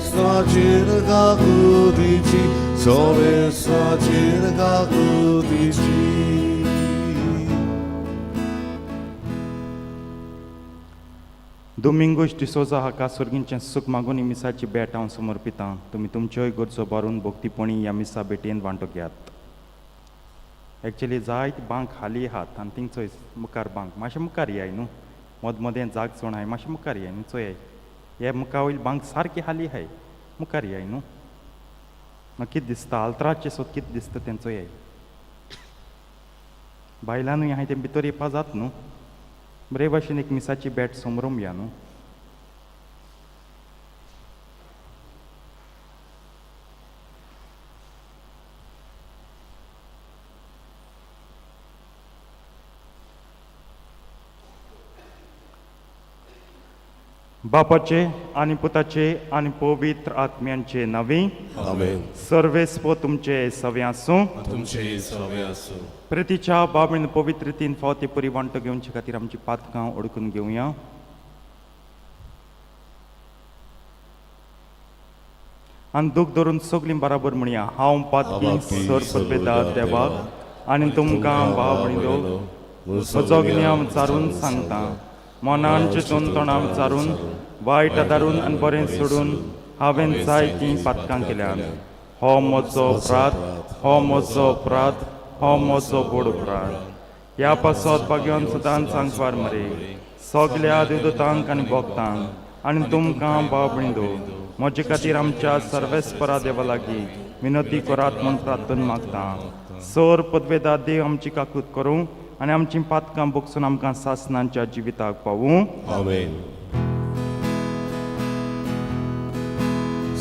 क्रिस्ताचेर काकुतीची, सोमेस्ताचेर काकुतीची. दोमिंगोश डिसोजा हाका सर्गींचें सूख मागून ही मिसाची भेट हांव समर्पितां. तुमी तुमच्योय गरजो भरून भक्तीपणी ह्या मिसा भेटेन वांटो घेयात. एक्चुली जायत बांक खाली आहात आनी थिंग चोय मुखार बांक मातशें मुखार याय न्हू, मद मदें जाग चोण आहाय, मातशें मुखार याय न्हू, चोयाय हे मुखा वयली बांक सारकी हाली आहाय, मुखार याय न्हू. म्हाका कितें दिसता आल्त्राचें सोद कितें दिसता तें चोयाय. बायलांनूय आहाय तें भितर येवपा जात न्हू, बरे भाशेन एक मिसाची भेट समरोम या न्हू. बापाचे आनी पुताचे आनी पवित्र आत्म्यांचे नांवी. आमेन. सर्वेस्पो तुमचे सवे आसूं. तुमचे सवे आसूं. प्रितीच्या बाबीन पवित्र रितीन फावती पुरी वांटो घेवचे खातीर आमची पातकां ओडकून घेवया. आनी दूख धरून सगलीं बराबर म्हणया, हांव पातकी सरपदवेदा देवाक आनी तुमकां भाव भयणींनो म्हजो गिन्यान विचारून सांगता, मनान चिंतून तोंडां विचारून वायट आदारून आनी बरें सोडून हांवें जायतीं पातकां केल्यात. हो म्हजो अपराध, हो म्हजो अपराध, हो म्हजो व्हड अपराध. ह्या पासत भाग्यान सदांच सांगपार मरे सगल्या देवदूतांक आनी भक्तांक आनी तुमकां भाव भयणींनो म्हजे खातीर आमच्या सर्वेस्परा देवा लागीं विनंती करात म्हूण प्रार्थना मागता. सर पदवेदा देव आमची काकूत करूं आनी आमची पातकां बोगसून आमकां सासनांच्या जिविताक पावूं. आमेन.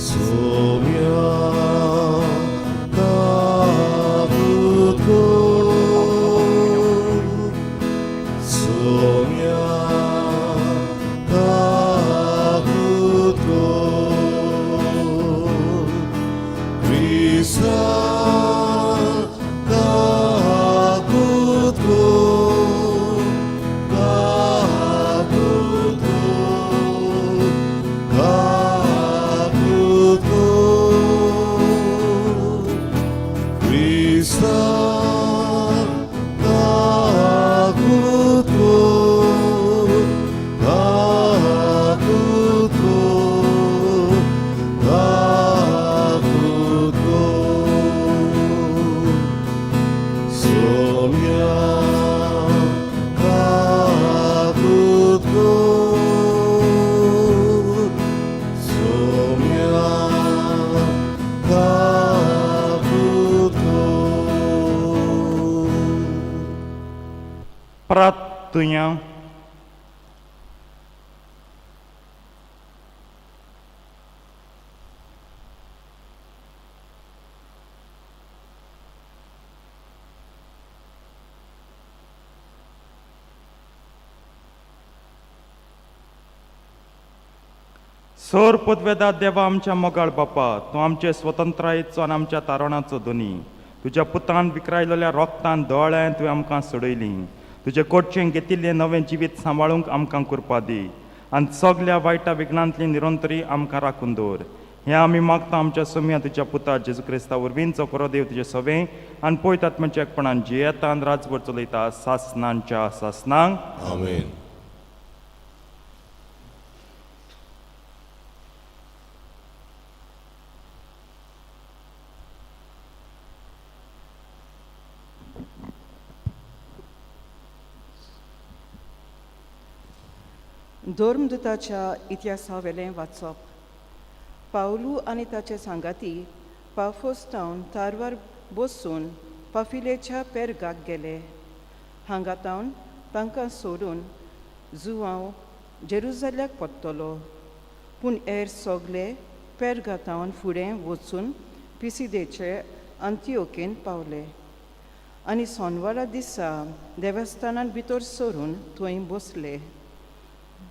सोम्या काकूत कर, सोम्या काकूत कर, क्रिस्ता काकूत कर, काकूत कर, काकूत कर, क्रिस्ता काकूत कर, काकूत कर, काकूत कर, सोम्या काकूत कर, सोम्या काकूत कर. प्रार्थुया. सोर पदवेदा देवा आमच्या मोगाळ बापा, तूं आमचे स्वतंत्रायेचो आनी आमच्या तारणाचो धनी. तुज्या पुतान विकरायलेल्या रोगतान दोळ्यान तुवें आमकां सोडयली. तुजे कोटचें घेतिल्लें नवें जिवीत सांबाळूंक आमकां कृपा दी आनी सगल्या वायटा विघ्नांतली निरंतरी आमकां राखून दवर. हें आमी मागता आमच्या सोम्या तुज्या पुता जेजू क्रिस्ता वरवीं, जो खरो देव तुजे सवें आनी पवित्र आत्म्याच्या एकपणान जियेता आनी राजभर चलयता सासनांच्या सासनांक. आमेन. धर्मदूताच्या इतिहासावेलें वाचप. पावलू आनी ताचे सांगाती पाफोस टावन तारवार बसून पाफिलेच्या पेरगाक गेले. हांगा तावन तांकां सोडून जुवांव जेरुजाल्याक परतलो, पूण हेर सगले पेरगा तावन फुडें वचून पिसिदेचे अंतियोकेन पावले आनी सोनवारा दिसा देवस्थानांत भितर सरून थंय बसले.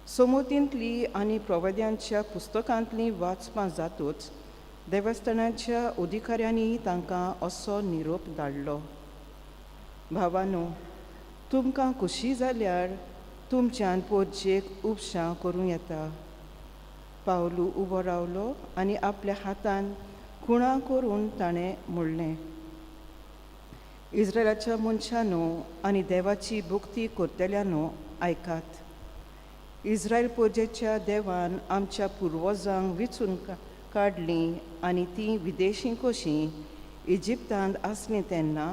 सोमतींतली आनी प्रवाद्यांच्या पुस्तकांतलीं वाचपां जातूच देवस्थानाच्या अधिकाऱ्यांनी तांकां असो निरोप धाडलो, भावानो, तुमकां खोशी जाल्यार तुमच्यान पोरजेक उपशां करूं येता. पावलू उबो रावलो आनी आपल्या हातान खुणा करून ताणें म्हणलें, इस्रायलाच्या मनशांनो आनी देवाची भक्ती करतल्यांनो आयकात. इस्रायल पोजेच्या देवान आमच्या पुर्वजांक विचून काडलीं आनी तीं विदेशी कशीं इजिप्तांत आसलीं तेन्ना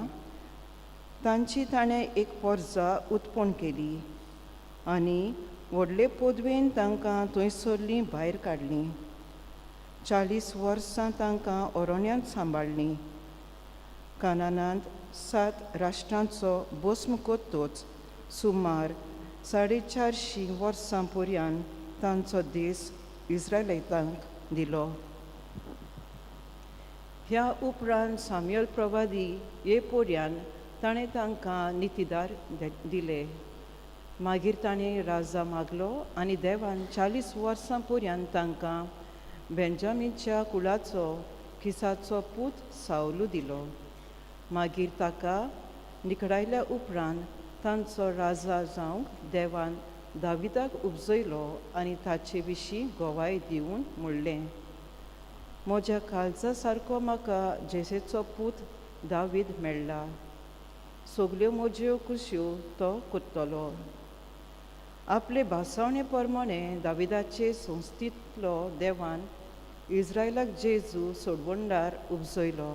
तांची ताणें एक पोरजा उत्पन्न केली आनी व्हडले पदवेन तांकां थंयसरलीं भायर काडलीं. 40 वर्सां तांकां अरण्यांत सांबाळ्ळीं. कानानांत 7 राष्ट्रांचो भस्म करतच सुमार 450 वर्सां पर्यान तांचो देस इस्रायलांक दिलो. ह्या उपरांत साम्युएल प्रवादी हे पर्यान ताणें तांकां नितीदार दिले. मागीर ताणें राजा मागलो आनी देवान 40 वर्सां पर्यान तांकां बेंजामीनच्या कुळाचो खिसाचो पूत सावलू दिलो. मागीर ताका निखळायल्या उपरांत तांचो राजा जावंक देवान दाविदाक उपजयलो आनी ताचे विशीं गवाय दिवन म्हणलें, म्हज्या काळजा सारको म्हाका जेसेचो पूत दावीद मेळ्ळा, सगल्यो म्हज्यो खुश्यो तो करतलो. आपले भासावणे प्रमाणे दाविदाचे संस्थेंतलो देवान इस्रायलाक जेजू सोडवणदार उपजयलो.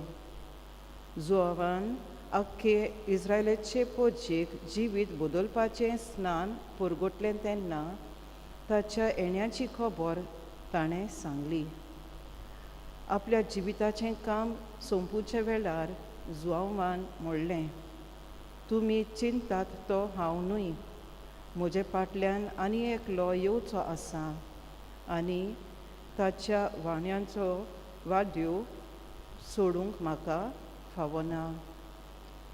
जुआवान आख्खे इस्रायलाचे पोजेक जिवीत बदलपाचें स्नान पुरगोटलें तेन्ना ताच्या येण्याची खबर ताणें सांगली. आपल्या जिविताचें काम सोंपुच्या वेळार जुआवान म्हणलें, तुमी चिंतात तो हांव न्हय, म्हजे फाटल्यान आनी एकलो येवचो आसा आनी ताच्या वाण्यांचो वाद्यो सोडूंक म्हाका फावना.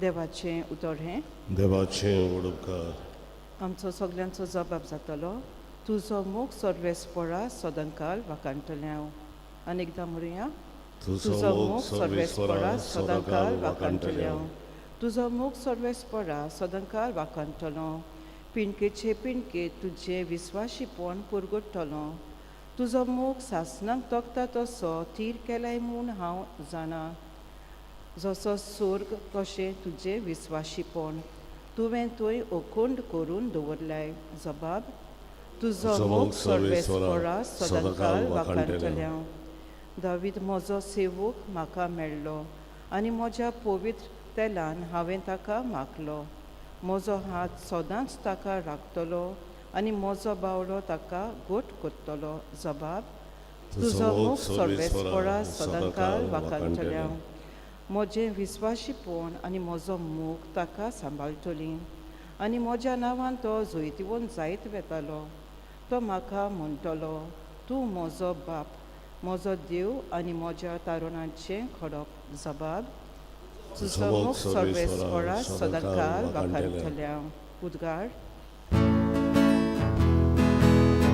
देवाचें उतर हें. देवाचें उडकार. आमचो सगल्यांचो जबाब जातलो, तुजो मोग सर्वेस्परा सदांकाल वाकाणटलें हांव. आनी एकदां म्हणुया, तुजो मोग सर्वेस्परा सदांकाल वाकाणटलें हांव. तुजो मोग सर्वेस्परा सदांकाल वाकाणटलो. पिंडकेचे पिंडके तुजें विस्वाशीपण पुरगुट्टलो. तुजो मोग सासणाक तोखता तसो थीर केलाय म्हूण हांव जाणा. जसो स्वर्ग तशें तुजें विस्वाशीपण तुवें थंय अखंड करून दवरलाय. जबाब, तुजो मोग सर्वेस्परा सदांकाल वाकाणटलें हांव. दावीद म्हजो सेवक म्हाका मेळ्ळो आनी म्हज्या पवित्र तेलान हांवें ताका मागलो. म्हजो हात सदांच ताका राखतलो आनी म्हजो बावडो ताका गोट करतलो. जबाब, तुजो मोग सर्वेस्परा सदांकाल वाकाणटलें हांव. म्हजें विस्वाशीपण आनी म्हजो मोग ताका सांबाळटली आनी म्हज्या नांवान तो जैतिवंत जायत वेतालो. तो म्हाका म्हणटलो, तूं म्हजो बाप, म्हजो देव आनी म्हज्या तारुणाचें खडप. जबाब, तुजो मोग सर्वेस्परा सदांकाल वाकाणटलें हांव. उद्गार.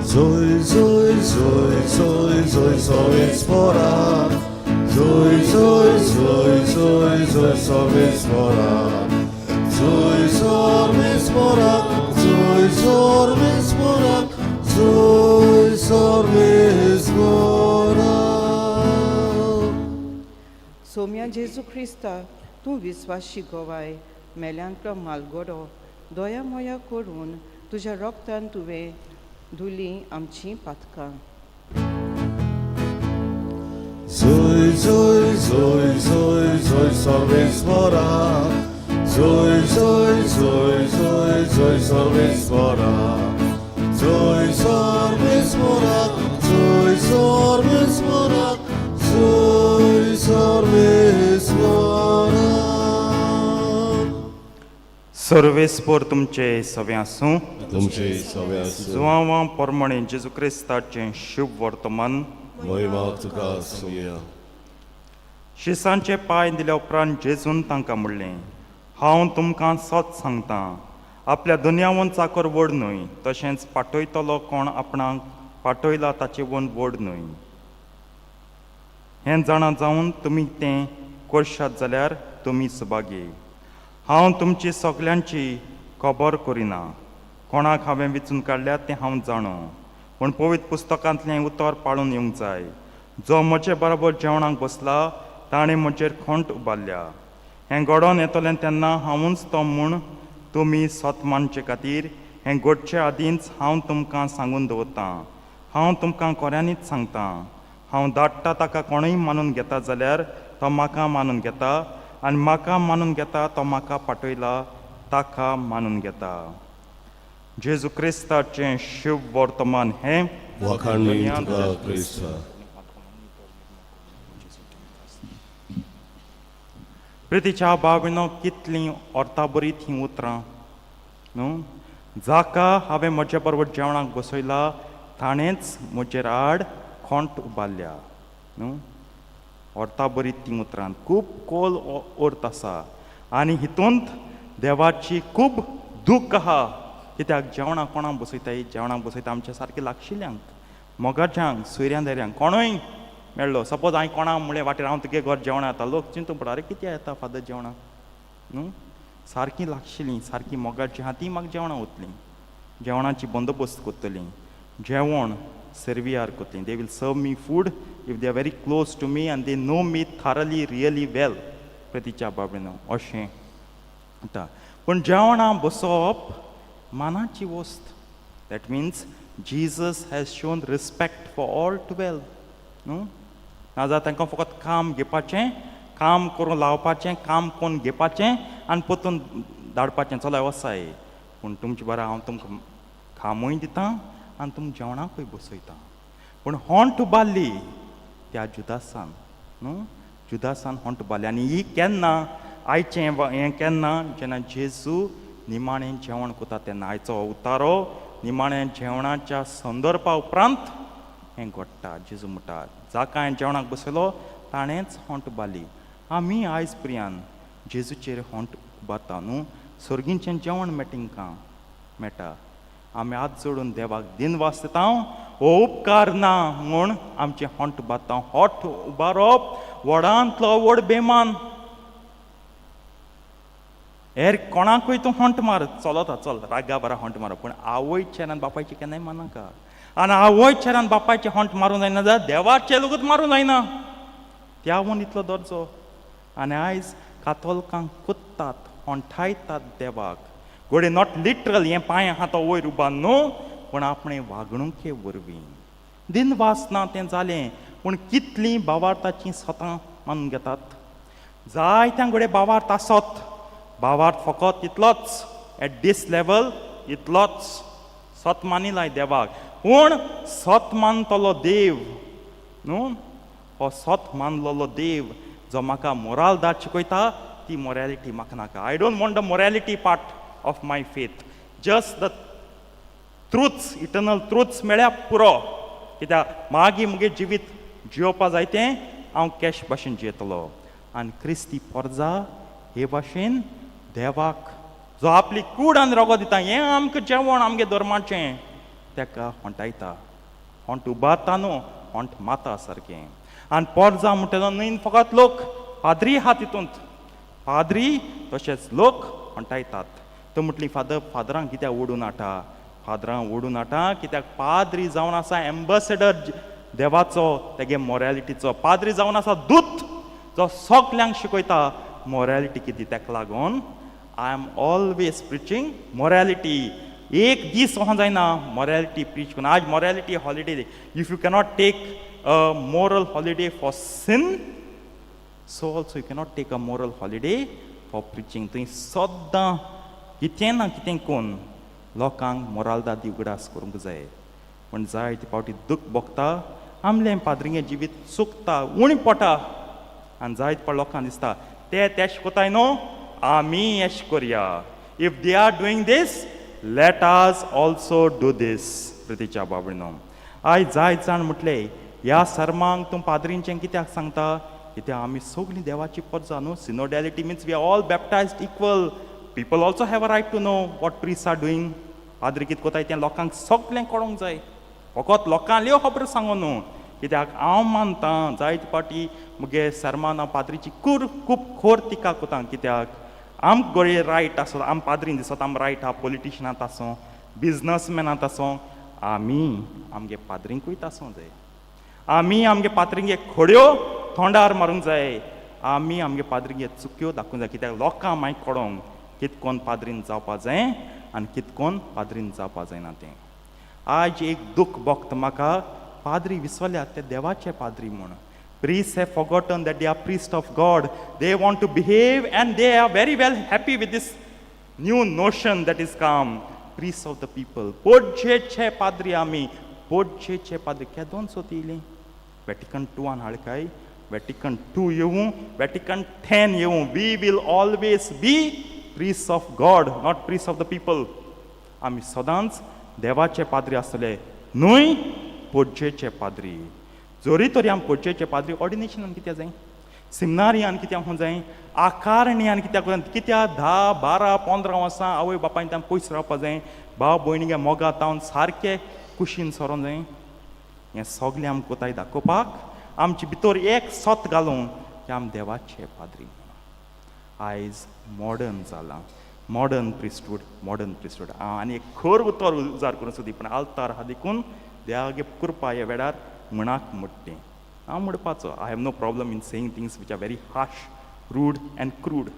Zoy, zoy, zoy, zoy, zoy, सर्वेस्परा. Zoy, zoy, zoy, zoy, zoy, सर्वेस्परा. Zoy, सर्वेस्परा, zoy, सर्वेस्परा, zoy, सर्वेस्परा. Saumya जेजू क्रिस्ता, तूं विस्वाशी गवाय, मेल्यांतलो मालगडो, दया मोया करून तुज्या रोगतान तुवें धुली आमचीं पातकां. Zoy, zoy, zoy, zoy, zoy, सर्वेस्परा. Zoy, zoy, zoy, zoy, zoy, सर्वेस्परा. Zoy, सर्वेस्परा, zoy, सर्वेस्परा, zoy, सर्वेस्परा. सर्वेस्पर तुमचे सवे आसूं. तुमचे सवे आसूं. जुआंवा प्रमाणे जेजू क्रिस्ताचें शुभ वर्तमान. महिमा तुका आसुया. शिसांचे पांय दिल्या उपरांत जेजून तांकां म्हणलें, हांव तुमकां सत सांगतां, आपल्या दुनियावन चाकर व्हड न्हय, तशेंच पाटयतलो कोण आपणाक पाटयला ताचे वन व्हड न्हय. हें जाणा जावन तुमी तें करशात जाल्यार तुमी सुभागी. हांव तुमची सगल्यांची खबर करिना, कोणाक हांवें विचून काडल्या तें हांव जाणो, पूण पवित्र पुस्तकांतलें उतर पाळून येवंक जाय. जो म्हजे बरोबर जेवणाक बसला ताणें म्हजेर खोंट उबारल्या. हें घडोवन येतलें तेन्ना हांवूच तो म्हूण तुमी सत मानचे खातीर हें घडचे आदींच हांव तुमकां सांगून दवरतां. हांव तुमकां खऱ्यांनीच सांगतां, हांव धाडटा ताका कोणूय मानून घेता जाल्यार तो म्हाका मानून घेता, आनी म्हाका मानून घेता तो म्हाका पाठयला ताका मानून घेता. जेजू क्रिस्ताचें शिव वर्तमान हें. वाखाणणी तुका क्रिस्ता. प्रितीच्या भाविनो, कितलीं अर्थाभरीत हीं उतरां न्हू. जाका हांवें म्हजे बरोबर जेवणाक बसयला ताणेंच म्हजेर आड खोंट उबारल्या न्हू. अर्थाभरीत तीं उतरां, खूब खोल अर्थ आसा आनी हितूंत देवाची खूब दूख आहा. कित्याक जेवणाक कोणाक बसयताय? जेवणाक बसयता आमच्या सारकें लागशिल्ल्यांक, मोगाच्यांक, सोयऱ्यां धायऱ्यांक. कोणूय मेळ्ळो, सपोज हांवें कोणाक म्हणलें वाटेर हांव तुगे घर जेवणाक येता, लोक चिंतून पडटा, अरे कितें येता फादर जेवणाक न्हू. सारकीं लागशिल्लीं, सारकीं मोगाचीं आहा तीं म्हाका जेवणां वतलीं, जेवणाची बंदोबस्त करतलीं, जेवण सर्वियार करतलीं. They will serve me food if they are very close to me and they know me thoroughly, really well. प्रतिच्या बाबीनो, अशें म्हणटा. पूण जेवणां बसोवप मानाची वस्त. That means Jesus has shown respect for all 12 न्हू. नाजाल्यार तांकां फकत काम घेवपाचें, काम करूंक लावपाचें, काम करून घेवपाचें आनी परतून धाडपाचें, चलय वसाय. पूण तुमचे बरें हांव तुमकां कामूय दितां आनी तुमकां जेवणाकूय बसयतां. पूण होंट उबारली त्या जुदासान न्हू. जुदासान होंट उबारली. आनी ही केन्ना आयचें हें केन्ना? जेन्ना जेजू निमाणें जेवण करता तेन्ना. आयचो उतारो निमाणें जेवणाच्या संदर्भा उपरांत हें घडटा. जेजू म्हणटा, जाका हांवें जेवणाक बसयलो ताणेंच होंट उबारली. आमी आयज प्रियान जेजूचेर होंट उबारता न्हू. सर्गींचें जेवण मेटिंकां मेळटा. आमी हात जोडून देवाक दिनवास दिता, हो उपकार ना म्हूण आमचें होंट उबारता. होंट उबारप व्हडांतलो व्हड बेमान. हेर कोणाकूय तूं होंट मार, चलता, चल रागा बरा होंट मार, पूण आवयचेर आनी बापायचेर केन्नाय मारनाका. आनी आवयचेर आनी बापायचेर होंट मारूंक जायना जाल्यार देवाचेर लेगीत मारूंक जायना. त्यावून इतलो दर्जो. आनी आयज कातोलकांक कुत्तात, होंठायतात देवाक. घडये not literal हें पांय आहा तो वयर उबार न्हू, पूण आपणे वागणुके वरवीं. दिनवास ना तें जालें, पूण कितलीं भावार्थाचीं सतां मानून घेतात. जायत्या घडये भावार्थ आसत, भावार्थ फकत इतलोच, एट दीस लेवल इतलोच, सत मानिलाय देवाक. पूण सत मानतलो देव न्हू, हो सत मानलेलो देव जो म्हाका मोरालदाद शिकयता ती मोरॅलिटी म्हाका नाका. I don't want the morality part of my faith, just the truths, eternal truths मेळ्ळ्या पुरो. कित्याक मागीर मुगे जिवीत जियोवपा जाय तें हांव कॅश भाशेन जियेतलो. आनी क्रिस्ती पोरजा हे भाशेन देवाक जो आपली कूड आनी रगत दिता, हें आमकां जेवण आमगे धर्माचें, तेका होंटायता. होंट उबारता न्हू, होंट माता सारकें. आनी पोरजा म्हणटा न्हय फकत लोक, पाद्री आहा तितूंत. पाद्री तशेंच लोक होंटायतात. तो म्हटली, फादर, फादरांक कित्याक ओडून हाडटा? फादरांक ओडून हाडटा कित्याक पाद्री जावन आसा एम्बेसेडर देवाचो, तेगे मोरॅलिटीचो. पाद्री जावन आसा दूत जो सगल्यांक शिकयता मोरॅलिटी कितें. तेका लागून I am always preaching morality. एक दीस वचों जायना मोरॅलिटी प्रीच करून. आज morality holiday. If you cannot take a moral holiday for sin, so also you cannot take a moral holiday for preaching. थंय सद्दां कितें ना कितें करून लोकांक मोरालदादी उगडास करूंक जाय. पूण जायते फावटी दूख भोगता, आमलें पाद्रिंगे जिवीत चुकता, उणी पडटा. आनी जायते फावट लोकांक दिसता ते तेश कोताय न्हू, आमी एश करया. If they are doing this, let us also do this. प्रितीच्या बाबणो, आयज जायत जाण म्हटले, ह्या सर्मांक तूं पाद्रींचें कित्याक सांगता? कित्याक आमी सगळीं देवाची परजा न्हू. Synodality means we are all baptized equal. People also have a right to know what priests are doing. पाद्री कितें कोताय तें लोकांक सगळें कळोंक जाय, फकत लोकांल्यो खबरो सांगो न्हू. कित्याक हांव मानता, जायते फावटी मुगे सरमान हांव पाद्रीची खूब खूब खोर टिका कोता. कित्याक आमकां घडये रायट आसो, आम पाद्रीन दिसता आम रायट आहा. पॉलिटिशनांत आसूं, बिजनसमॅनांत आसूं. आमी आमगे पाद्रींकूय तासूंक जाय, आमी आमगे पाद्रींगे खोड्यो तोंडार मारूंक जाय, आमी आमगे पाद्रींगे चुक्यो दाखोवंक जाय, कित्याक लोकां मागीर कळोंक कितकोन पाद्रीन जावपा जाय आनी कितकोन पाद्रीन जावपा जायना तें. आज एक दूख भोगता म्हाका, पाद्री विसरल्यात ते देवाचे पाद्री म्हूण. Priests have forgotten that they are priests of God. They want to behave and they are very well happy with this new notion that is come. Priests of the people. पोटजेचे पाद्री आमी, पोटजेचे पाद्री. केदोन सोत येयली वेटिकन 2 हाड काय, Vatican 2 येवूं, Vatican 10 येवूं, we will always be priests of God, not priests of the people. आमी सदांच देवाचे पाद्री आसतले, न्हय पोटजेचे पाद्री. जरी तरी आमी पोटजेचे पाद्री, ऑर्डिनेशनान कित्याक जाय, सिमनारियान कित्याक हों जाय, आकारण्यान कित्याक, कित्याक 10, 12, 15 वर्सां आवय बापायन तांकां पयस रावपा जाय, भाव भयणीगे मोगा तावन सारके कुशीन सरोंक जाय. हें सगळें आमकां कोताय दाखोवपाक आमचे भितर एक सत घालूंक की आमी देवाचे पाद्री. आयज मॉडर्न जालां, मॉडर्न प्रिस्टूड, मॉडर्न प्रिस्टूड. हांव आनी एक खर उतर उजार करूं सोदी, पूण आल्तार आहा देखून देवागे कृपा ह्या वेळार म्हणाक मोडटें हांव म्हणपाचो. I have no problem in saying things which are very harsh, rude and crude,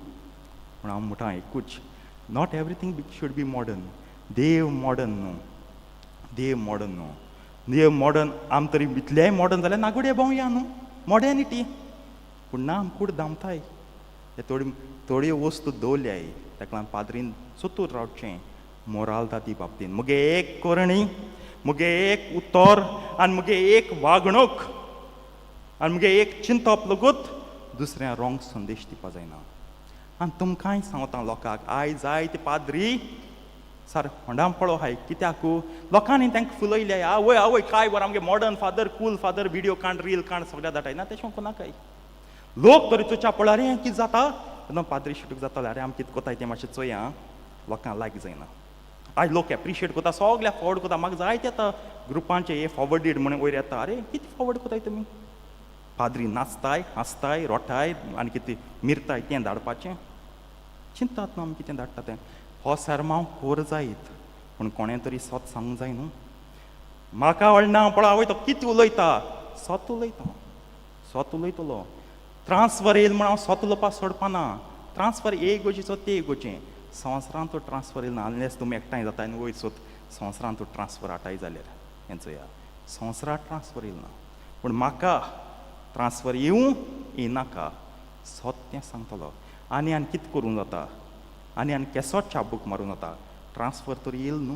पूण हांव म्हणटा एकूच, not everything should be modern. Dev modern न्हू, देव मॉडर्न न्हू, देव मॉडर्न. आम तरी इतलेय मॉडर्न जाल्यार नागोडे भोंवया न्हू, मॉडर्निटी. पूण ना, आम कूड दामताय हे थोडी थोड्यो वस्तू दवरल्याय. ताका लागून पाद्रीन सोतूर रावचें मोरालदादी बाबतीन. मुगे एक करणी, मुगे एक उतर आनी मुगे एक वागणूक आनी मुगे एक चिंतप लगूत दुसऱ्या रोंग संदेश दिवपा जायना. आनी तुमकांय सांगता लोकांक, आयज जायते पाद्री सार होंडां पळो हाय, कित्याक लोकांनी तांकां फुलयले, आवय आवय काय बरें आमगे modern father, cool father, video काण, रील काण, सगळ्या धाटाय ना. तेशें कोणाकय लोक तरी तुच्या पळय, अरे कितें जाता तेन्ना पाद्री शिटूक जाताले, अरे आमी कितें कोताय तें मातशें चोया, लोकांक लायक जायना. आयज लोक एप्रिशिएट करता, सगळ्या फॉरवर्ड करता. म्हाका जायते येता ग्रुपांचे हे फॉरवर्डेड म्हणून वयर येता, अरे कितें फॉरवर्ड करताय तुमी? पाद्री नाचताय, हांसताय, रोटाय आनी कितें मिरताय तें धाडपाचें चिंतात न्हू आमी कितें धाडटा तें. हो सेरमांव कोर जायत, पूण कोणें तरी सत सांगूंक जाय न्हू. म्हाका व्हडना पळय आवय तो कितें उलयता, सत उलयता, सत उलयतलो. ट्रान्सफर येयल म्हूण हांव सत उलोवपाक सोडपाना. ट्रान्सफर एक गोशीचो ते गोचें संवसारांत तो ट्रान्सफर येयल ना, अनलेस तुमी एकठांय जाता आनी वयर सोद संवसारांत तो ट्रान्सफर हाटाय जाल्यार हें चोया, संवसारांत ट्रान्सफर येयल ना. पूण म्हाका ट्रान्सफर येवं येनाका, सत तें सांगतलो. आनी आनी कितें करूंक जाता, आनी आनी केसोच चाबूक मारूंक जाता, ट्रान्सफर तर येयल न्हू,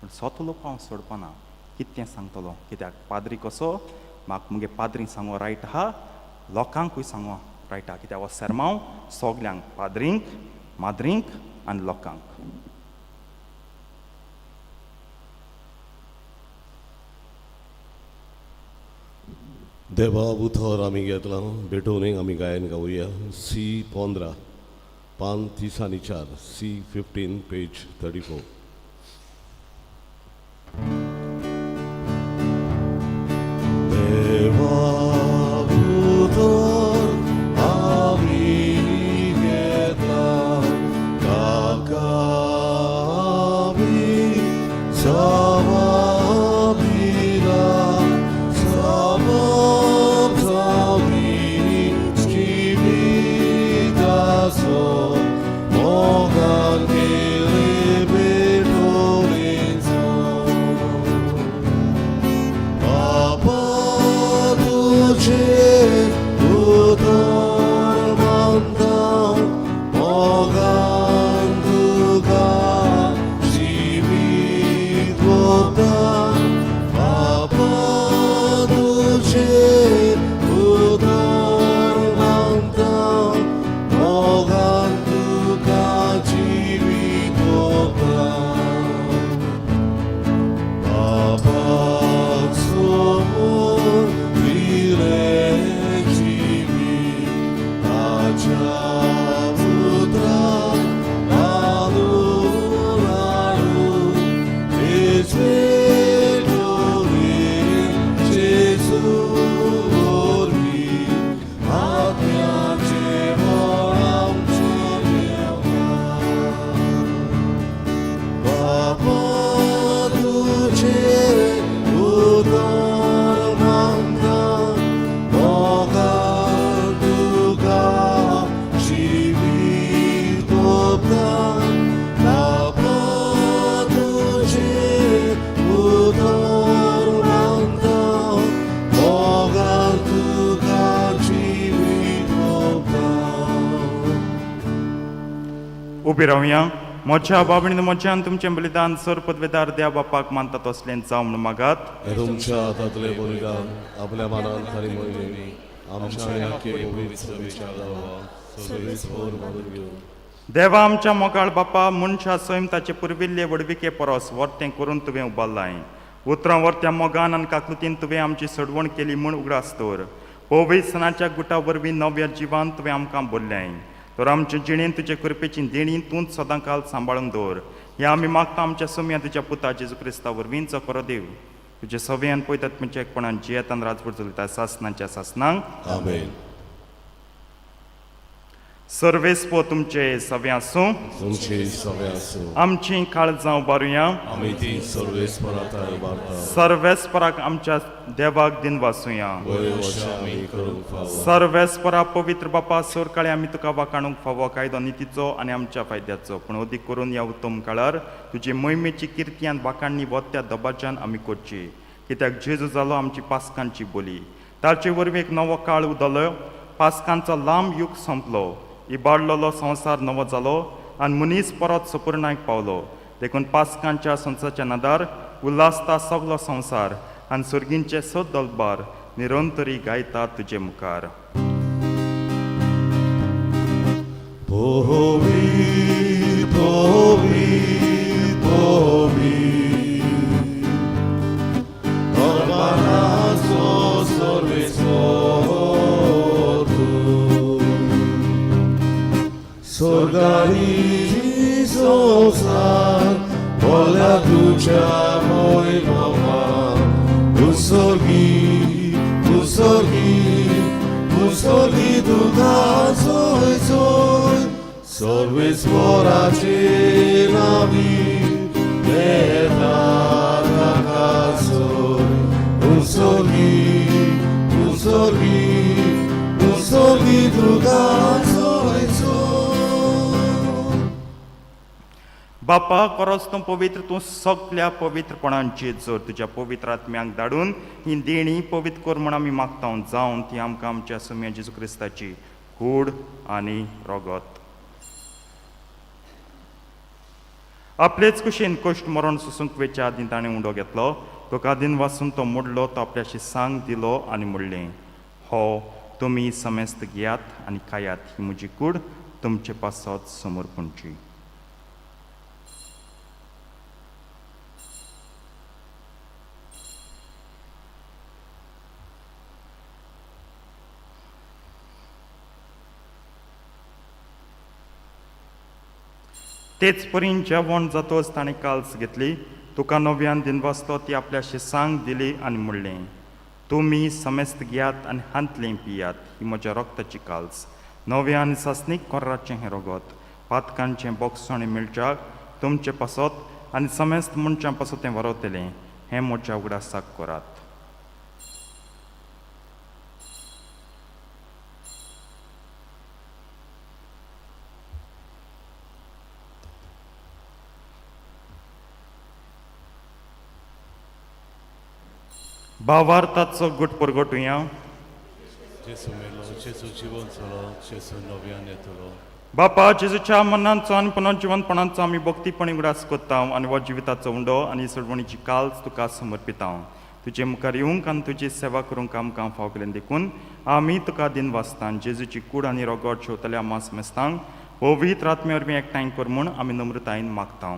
पूण सत उलोवपाक हांव सोडपाना. कितें तें सांगतलो, कित्याक पाद्री कसो म्हाका मुगे पाद्रींक सांगो रायट आहा, लोकांकूय सांगो रायट आहा, कित्याक हो सेरमांव सगल्यांक, पाद्रींक, माद्रींक आनी लोकांक. देवा उतर आमी घेतलां, भेटोवणेक आमी गायन गावया. सी 15, पान 34, सी 15, पेज 34. देवा उतर आमी घेतलां, ताका आमी जवाब दिला, जवाब आमी जिविताचो मोगान केले भेटवणेचो. बाबा तुझे उतर मानता, मोगान तुका जिवीत वता. बाबा तुझे उतर मानता, मोगान तुका जिवीत वता. बाबा समोर दिले उबी रावया. म्हज्या बाबणीन म्हज्यान तुमचें बलिदान सर पदवेदार देव बापाक मानता तसलें जावं म्हूण मागात. हे तुमच्या हातांतले बलिदान आपल्या मनान आनी मोहिनी आमच्या आनी आख्खे पवित्र सभेच्या गांवाक सर्वेस्पर मानून घेवं. देवा आमच्या मोगाळ बापा, मनशा सैम ताचे पुर्विल्ले वडविके परस वर्तें करून तुवें उबारलाय. उतरां वर्त्या मोगान आनी काकलुतीन तुवें आमची सडवण केली म्हूण उगडास दवर. पवित्र सणाच्या गुटा वरवीं नव्या जिवान तुवें आमकां भरल्याय, तर आमचे जिणेन तुजे कृपेची देणी तूंच सदां काल सांबाळून दवर. ह्या आमी मागता आमच्या सोम्या तुज्या पुता जेजू क्रिस्ता वरवीं, जो खरो देव तुजे सवयान पयतात तुमच्या एकपणान जियेतान राजभर चलयता सासनाच्या सासनांक. आमेन. सर्वेस्पो तुमचे सवे आसूं. तुमचे सगळे आसूं. आमची काळजां उबारुया. आमी ती सर्वेस्परा थंय उबारता. सर्वेस्पराक आमच्या देवाक दिन वासुया. बरें अशें आमी करूंक फावो. सर्वेस्परा पवित्र बापा, सोरकाळे आमी तुका वाकाणूंक फावो कायदो नितीचो आनी आमच्या फायद्याचो, पूण अदीक करून ह्या उत्तम काळार तुजी मोहिमेची किर्ती आनी वाकाणणी वत्या दबाज्यान आमी करची, कित्याक जेजू जालो आमची पासकांची बोली. ताचे वरवीं एक नवो काळ उदलो, पासकांचो लांब युग सोंपलो, इबाडलेलो संवसार नवो जालो आनी मनीस परत सपूर्णाक पावलो. देखून पासकांच्या संवसाराच्या नदार उल्हासता सगलो संवसार आनी सर्गींचे सद दलबार निरंतरी गायता तुजे मुखार. Povi, povi, povi, Ormanazo sorvesortu, Sorgani sosar, Vola tuja moi mama, Usorgi, usorgi, usorgi tuka soy soy, Sorvesporace navi, Usorgi, usorgi, usorgi तुका सोय सोय. बापा, खरोच तूं पवित्र, तूं सगल्या पवित्रपणांची जोर. तुज्या पवित्र आत्म्यांक धाडून ही देणी पवित्र कर म्हूण आमी मागता, जावन ती आमकां आमच्या सुम्या जेजू क्रिस्ताची कूड आनी रगत. आपलेच कुशीन कश्ट मरण सोसूंक वेच्या आदीं ताणें उंडो घेतलो, तुका दिन वासून तो मोडलो, तो आपल्याशी सांग दिलो आनी म्हणलें, हो तुमी समेस्त घेयात आनी खायात, ही म्हजी कूड तुमचे पासत समर्पणची. तेच परीन जेवण जातोच ताणें काल्स घेतली, तुका नव्यान दिन वाचलो, ती आपल्याशी सांग दिली आनी म्हणलें, तुमी समेस्त घेयात आनी हांतलें पियात, ही म्हज्या रक्ताची काल्स, नव्या आनी सासणीक कोर्राचें हें रगत, पातकांचें बोगसण मेळच्याक तुमचे पासत आनी समेस्त मनशां पासत तें वरवतलें, हें म्हज्या उगडासाक करात. भावार्थाचो गुट परगटुया. जेसू मेलो, जेसू जिवन जालो, जेसू नव्यान येतलो. बापा, जेजूच्या मनांचो आनी पुनर्जिवनपणाचो आमी भक्तीपणी उगडास करता आनी हो जिविताचो उंडो आनी सोडवणीची काल्स तुका समर्पिता. तुजे मुखार येवंक आनी तुजी सेवा करूंक आमकां फाव केलें देखून आमी तुका दिन वाचता. जेजूची कूड आनी रगत शेवतल्या मास मेस्तांक पवित्र आत्म्या वरवीं एकठांय कर म्हूण आमी नम्रतायेन मागता.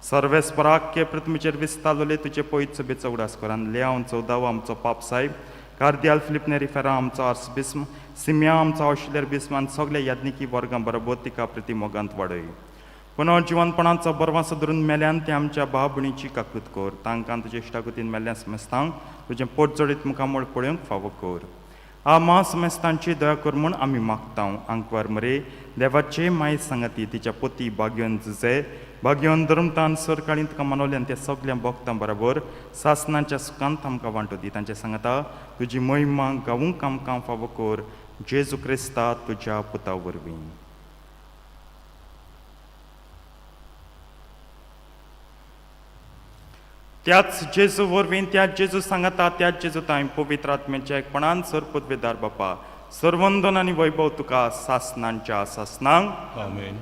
सर्वेस्पराक पृथ्वीचेर विस्तारलेले तुजे पयत सभेचो उगडास कर आनी लेआवन चवदावो आमचो पाप साहेब, कार्दियाल फिलिप नेरी फेरा आमचो आर्सबिस्म, सिम्या आमचो ऑशिलेर बिस्म आनी सगल्या याज्ञिकी वर्गां बरोबर तिका प्रिती मोगांत वाडय. पुनर्जिवनपणाचो बरवासो धरून मेल्यान ते आमच्या भाव भयणीची काकूत कर, तांकां तुजे इश्टागतीन मेल्ल्या समेस्तांक तुजें पोट जडीत मुखामळ पळोवंक फावो कर. आमा समेस्तांची दया कर म्हूण आमी मागता. आंकवार मरे देवाचे माय सांगाती तिच्या पोती बाग्योन जुजे बाग्योन धर्मतान सरकाळीन तुका मनवले आनी त्या सगल्या भक्तां बरोबर सासनाच्या सुखांत आमकां वांटो दी. तांचे सांगाता तुजी महिमा गावूंक आमकां फावो कर, जेजू क्रिस्ता तुज्या पुता वरवीं. त्याच जेजू वरवीं, त्याच जेजू सांगाता, त्याच जेजू तांय पवित्र आत्म्याच्या एकपणान सर पदवेदार बापा, सर्वंदन आनी वैभव तुका सासनांच्या सासनांक. आमेन.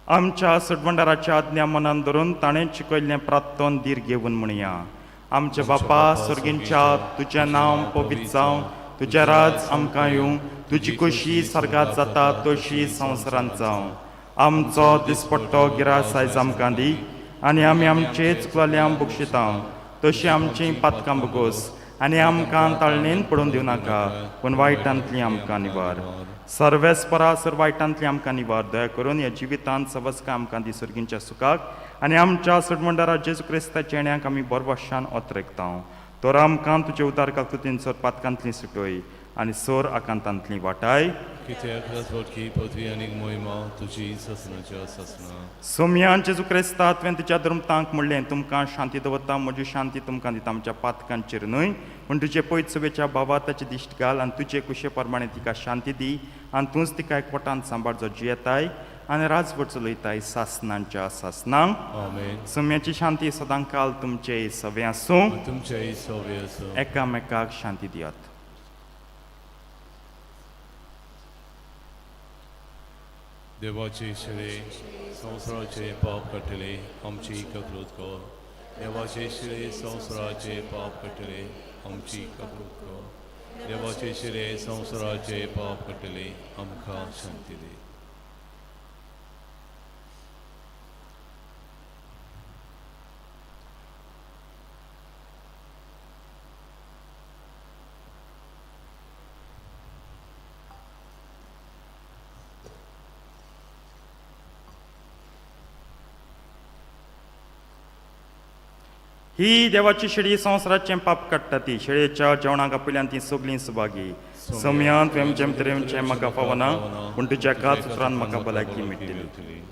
आमच्या सटवंडाराच्या आज्ञा मनान धरून ताणें शिकयल्लें प्रार्थन धीर घेवन म्हणया. आमचे बापा सर्गींच्या, तुजें नांव पवित्र जावं, तुजें राज आमकां येवं, तुजी खोशी सर्गात जाता तशी संवसारांत जावं. आमचो दिसपट्टो गिरास आयज आमकां दी आनी आमी आमचे चुकल्यां बक्षिता तशी आमची पातकां बगोस आनी आमकां ताळणेन पडून दिवं नाका, पूण वायटांतली आमकां निवार. सर्वेस्परा सर वायटांतली आमकां निवार. दया करून ह्या जिवितांत सवस्का आमकां दी सर्गींच्या सुखाक आनी आमच्या सडमंडारा जेजू क्रिस्ताच्या येण्याक आमी बरवाशान ओतरेकता. तर आमकां तुजे उदार काकुतीन सर पातकांतली सुटय आनी सोर आकांतांतली वाटाय. कित्याक राजवटकी पदवी आनी मोहिमा तुजी ससनाच्या ससना. सोमयान जेजू क्रिस्ता तुवें तुज्या धर्मतांक म्हणलें, तुमकां शांती दवरता, म्हजी शांती तुमकां दिता. आमच्या पातकांचेर न्हय पूण तुजे पयत सभेच्या भावा ताची दिश्ट घाल आनी तुजे कुशे प्रमाणे तिका शांती दी आनी तूंच तिका एकवटान सांबाळ, जो जियेताय आनी राजवट चलयताय सासनांच्या सासनांक. आमेन. सोम्याची शांती सदांकाल तुमचे सवे आसूं. तुमचेय सवे आसूं. एकामेकाक शांती दियात. देवाचे शिरे संवसाराचे पाप काडटले, आमची ककृत कर. देवाचे शिरे संवसाराचे पाप काडटले, आमची ककृत कर. देवाचे शिरे संवसाराचे पाप काडटले, आमकां शांती दी. ही देवाची शेळी संवसाराचें पाप काडटा ती शेळयेच्या जेवणाक आपल्यान ती सगळीं सुभागी. सम्यान तुवें जेम तरेन म्हाका फावना, पूण तुज्या एकाच उतरान म्हाका भलायकी मेळटली.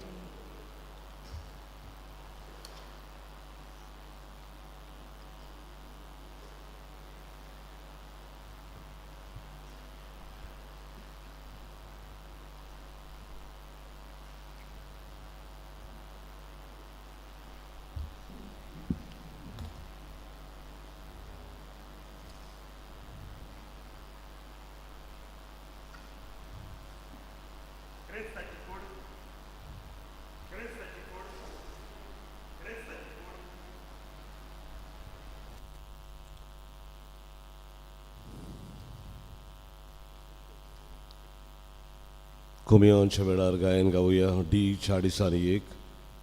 कोमियांच्या वेळार गायन गावया डी 41,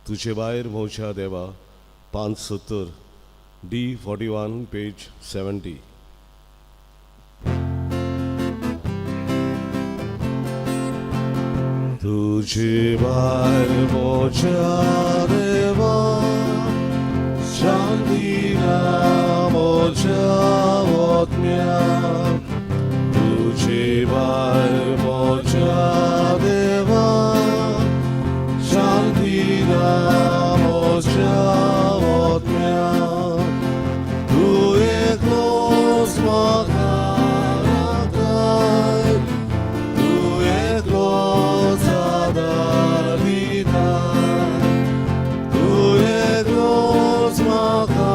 तुजे भायर मोच्या देवा, 570, डी 41 पेज 70. तुझे भायर मोच्या देवा, शांती ना मोच्या आत्म्या. तुझे भायर मोच्या देवा, शांती ना मोच्या आत्म्या. तूं एकलोच म्हाका राखताय, तूं एकलोच आदार दिताय, तूं एकलोच म्हाका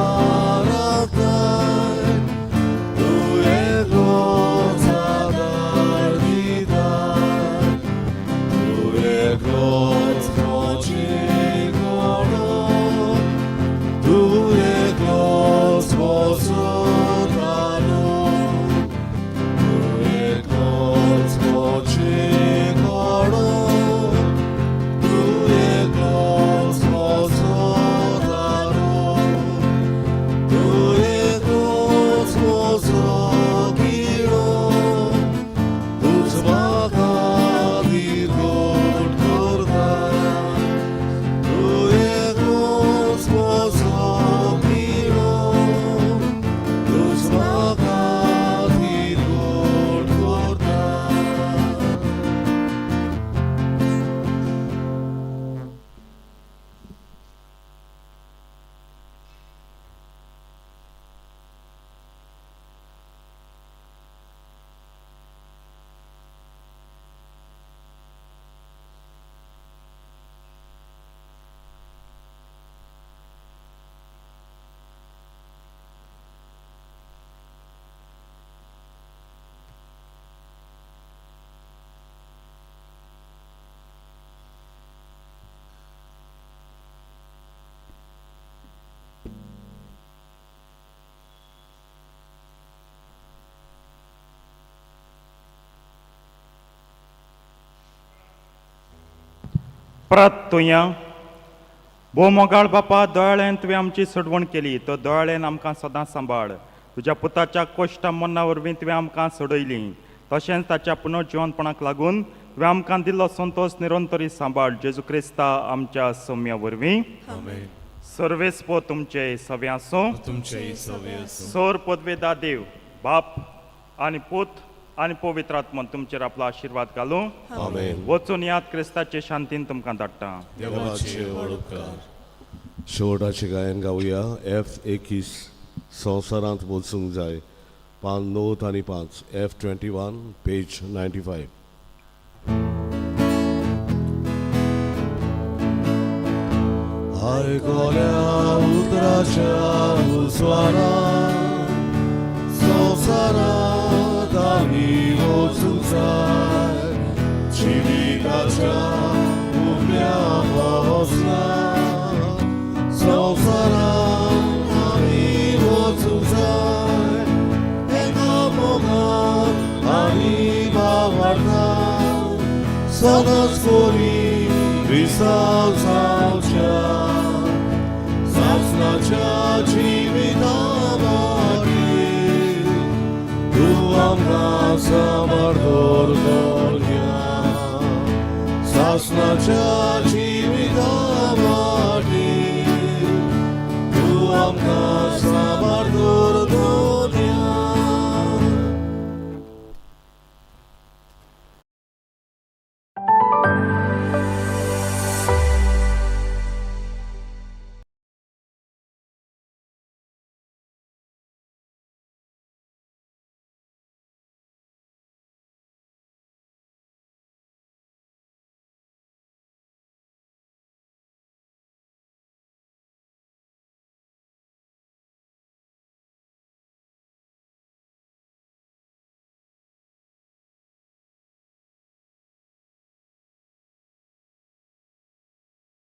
परत तुया भोव मोगाळ बापा, दोळ्यान तुवें आमची सोडवण केली, तो दोळ्यान आमकां सदां सांबाळ. तुज्या पुताच्या कोश्टा मन्ना वरवीं तुवें आमकां सोडयली, तशेंच ताच्या पुनर्जिवनपणाक लागून तुवें आमकां दिल्लो संतोश निरंतरी सांबाळ. जेजू क्रिस्ता आमच्या सोम्या वरवीं. आमेन. सर्वेस्पो तुमचे सवे आसूं. तुमचे सवे आसूं. सोर पदवेदा देव बाप आनी पूत आनी पवित्र आत्मन तुमचेर आपलो आशिर्वाद घालूं. आमेन. वचून याद क्रिस्ताचे शांतीन तुमकां धाडटा. देवाचे वळपकार. शेवटाचें गायन गावया एफ 21, संवसारांत वचूंक जाय, पान 9 आनी 5, एफ 21, पेज 95. आयकोल्या उतराच्या उस्वारा संवसारांत आमी वचूंक जाय, जिविताच्या उम्या वचना संवसारांत आमी वचूंक जाय, एका मोगान आमी बावडटा, सदांच कोरी क्रिस्तांव जावच्या सासणाच्या जिविता वाटेर तूं आमकां समर्थोर करया, सासणाच्या.